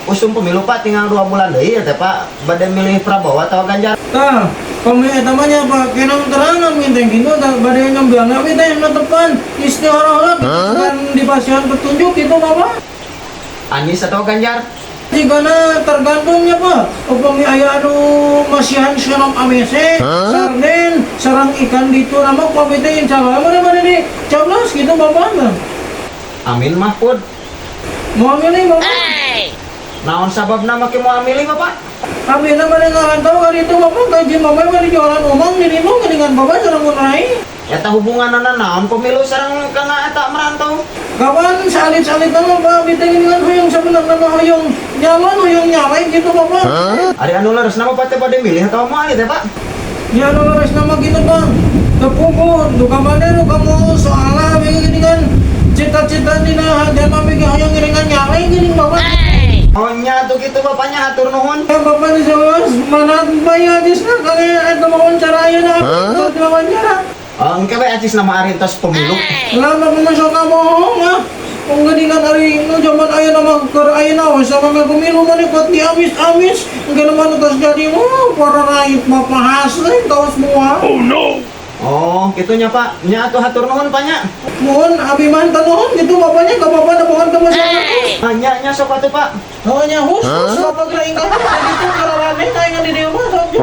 Usum pemilu, Pak, tinggal 2 bulan deui ya teh, Pak. Bade milih Prabowo atau Ganjar? Tah, pami eta mah nya, Pak, kenang terang minta gitu tah bade nyambiang abi teh netepan istigharah kan di pasihan petunjuk gitu, Bapak. Anies atau Ganjar? Jigana tergantungnya, Pak. Upami aya anu masihan sinom ABC, sarden, sareng ikan ditu nama ku abi teh insyaallah bade bade di coblos gitu, Bapak mah. Amin Mahfud. Mau milih, Bapak? Naon sababna make moal milih, Bapak? Abi na bade ngarantau ka ditu, Bapak, gaji mama bade jualan umang di ditu geuningan, Bapak, sareng rai. Eta hubunganana naon pemilu sareng kana eta merantau? Kapan salit-salit nama Pak, abi teh geuningan hoyong sebenarnya mah hoyong nyalon, hoyong nyalek gitu, Bapak. Ari anu leresna Bapak teh bade milih atau moal teh, Pak? Ya anu leresna mah gitu, Pak. Tepuku duka mana duka mau soalnya abi geuningan cita-cita dina hati mah abi hoyong geuningan nyalek geuning, Bapak. Oh nya tuh gitu, bapaknya, hatur nuhun. Ya Bapak di Jawa mana bayi acisna kali eta wawancara ayeuna abi wawancara. Oh, engke we acis nama ari tos pemilu. Lah, Bapak mah sok bohong ah. Kung geuningan ari nu zaman ayeuna mah keur ayeuna we sama mah pemilu mah kuat di amis-amis. Engke mah nu tos jadi mah para rakyat Bapak hasle tahu semua. Oh, gitunya, Pak. Nya atuh hatur nuhun, Pak, nya. Mohon abi mah nuhun gitu bapaknya ke bapak ada mohon ke masyarakat. Ah, nya nya sok atuh, Pak. Oh nya khusus bapak kira ingkang gitu kararane kayak di dieu mah sok.